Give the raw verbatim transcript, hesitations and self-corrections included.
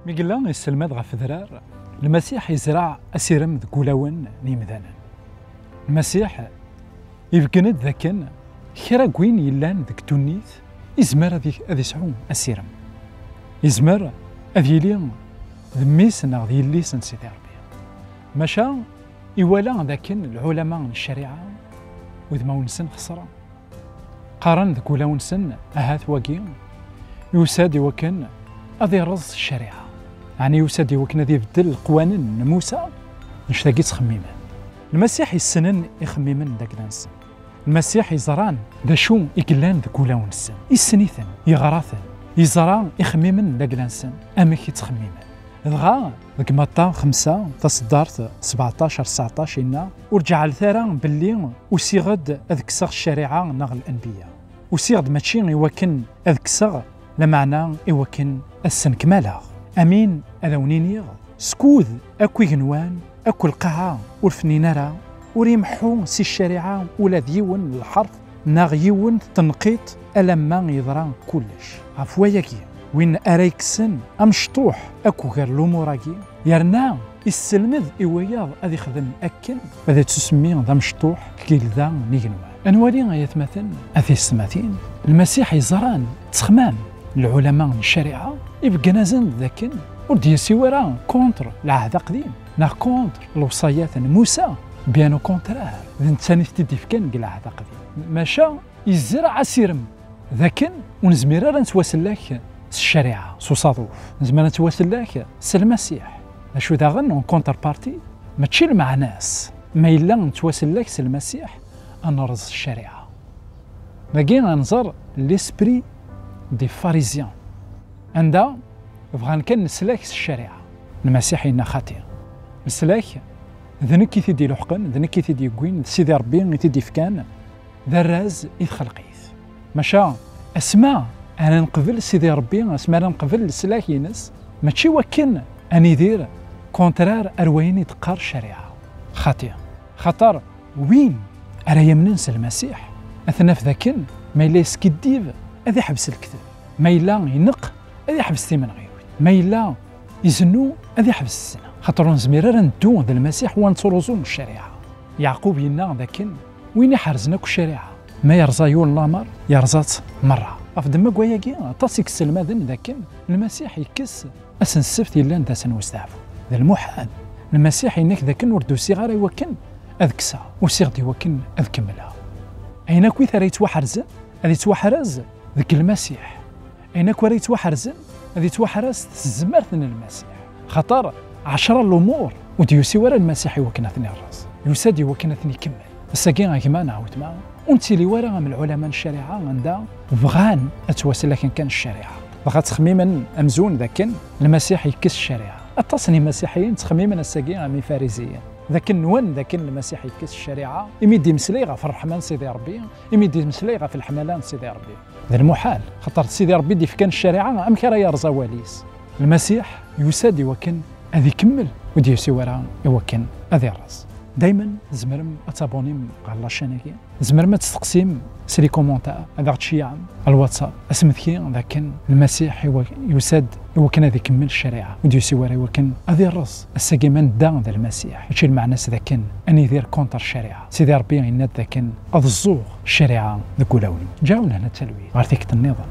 Mi yella yesselmad ɣef udrar, Lmasiḥ yezreɛ asirem deg wulawen n yimdanen. Lmasiḥ ibeggen-d dakken kra n win yellan deg ddunit izmer ad, ad yesɛu asirem. Izmer ad yili d mmi-s neɣ d yelli-s n Sidi Ṛebbi. Maca iwala dakken lɛulama n ccariɛa udmawen-nsen xeṣren. Qqaren deg wulawen-nsen, ahat wagi yusa-d i wakken ad ireẓ ccariɛa, ɛni yusa-d i wakken ad ibeddel leqwanen n Musa? Annect-agi ttxemmimen. Lmasiḥ yessnen ixemmimen n dagla-nsen. Lmasiḥ yeẓran d acu i yellan deg wulawen-nsen. Yessen-iten, yeɣra-ten, yeẓra ixemmimen n dagla-nsen, amek i ttxemmimen. Dɣa, deg Matta xemsa, taṣeddart sbeɛṭac ar tesɛeṭac, inna: "Ur ǧeɛlet ara belli usiɣ-d ad kkseɣ ccariɛa neɣ lenbiya. Usiɣ-d mačči i wakken ad kkseɣ, lameɛna i wakken ad ssenkmaleɣ. Amin, ad awen-iniɣ, skud akk igenwan akk lqaɛa ur fnin ara, ur imeḥḥu si ccariɛa ula d yiwen n lḥerf neɣ yiwen n tenqiḍt, alamma yeḍra kullec." Ɣef wayagi, win ara yekksen amecṭuḥ akk gar lumuṛ-agi, yerna isselmed i wayeḍ ad ixdem akken, ad ittusemmi d amecṭuḥ deg yilda n igenwan. Ad nwali, ay atmaten, a tiyessetmatin, Lmasiḥ yeẓran ttexmam lɛulama n ccariɛa, ibeggen-asen-d dakken ur d-yessiw ara contre lɛehd aqdim neɣ contre lewṣayat n Musa, bien au contraire, d netta i t-id-ifkan deg lɛehd aqdim. Maca yezreɛ asirem dakken ur nezmir ara ad nettwasellek s ccariɛa, s usaḍuf. Nezmer ad nettwasellek s Lmasiḥ. D acu daɣen, en contrepartie, mačči lmeɛna-s ma yella nettwasellek s Lmasiḥ ad nerẓ ccariɛa. Dagi ad nẓer l'esprit des pharisiens, anda bɣan kan neslek s ccariɛa. Lmasiḥ yenna: "Xaṭi, leslak d nekk i t-id-iluḥqen, d nekk i t-id-yewwin, d Sidi Ṛebbi i t-id-ifkan, d arraz i txelqit. Maca asma ara neqbel Sidi Ṛebbi, asma ara neqbel leslak-ines, mačči wakken ad nidir contraire ar wayen i d-teqqar ccariɛa. Xaṭi, xaṭer win ara yamnen s Lmasiḥ, ad t-naf dakken ma yella yeskiddib, ad iḥbes lekdeb. Ma yella ineqq, ad iḥbes timenɣiwt. Ma yella izennu, ad iḥbes zzna. Xaṭer ur nezmir ara ad neddu d Lmasiḥ u ad nettruẓu n ccariɛa." Yeɛqub yenna dakken win iḥerzen akk ccariɛa, ma yerẓa yiwen lamer, yerẓa-tt merra. Ɣef ddemma n wayagi, aṭas i yesselmaden dakken Lmasiḥ yekkes ass n ssebt yellan d ass n westeɛfu. D lmuḥal. Lmasiḥ yenna-k dakken ur d-usiɣ ara i wakken ad kkseɣ, usiɣ-d i wakken ad kemmleɣ. Ayen akk i ara yettwaḥerzen, ad yettwaḥrez deg Lmasiḥ. Ayen akk ara yettwaḥerzen, ad yettwaḥrez s tezmert n Lmasiḥ. Xaṭer ɛecra n lumuṛ ur d-yusi wara Lmasiḥ i wakken ad ten-iṛṛez. Yusa-d i wakken ad ten-ikemmel. Ass-agi, a gma neɣ a weltma, ur nettili wara am lɛulama n ccariɛa anda bɣan ad ttwasellaken kan ccariɛa. Dɣa ttxemmimen amzun dakken Lmasiḥ yekkes ccariɛa. Aṭas n imasiḥiyen ttxemmimen ass-agi am ifariziyen, dakken nwan dakken Lmasiḥ yekkes ccariɛa imi d-imeslay ɣef ṛṛeḥma n Sidi Ṛebbi, imi d-imeslay ɣef leḥmala n Sidi Ṛebbi. D lmuḥal, xaṭer d Sidi Ṛebbi i d-ifkan ccariɛa, amek ara yerẓ awal-is? Lmasiḥ yusa-d i wakken ad ikemmel, ur d-yusi wara i wakken ad iṛṛez. Daymen tzemrem ad tabunim ɣer la chaîne-agi. Tzemrem ad testeqsim s les commentaires, ad aɣ-tceyyɛem ɣer WhatsApp. Asmekti d akken Lmasiḥ iwa-, yusa-d i wakken ad ikemmel ccariɛa, ur d-yusi wara i wakken ad iṛṛez. Ass-agi ma nedda d Lmasiḥ, mačči lmeɛna-s d akken ad nidir contre ccariɛa. Sidi Ṛebbi yenna-d d akken ad ẓẓuɣ ccariɛa deg wulawen. Ǧǧaɣ lehna d talwit ɣer tikkelt nniḍen.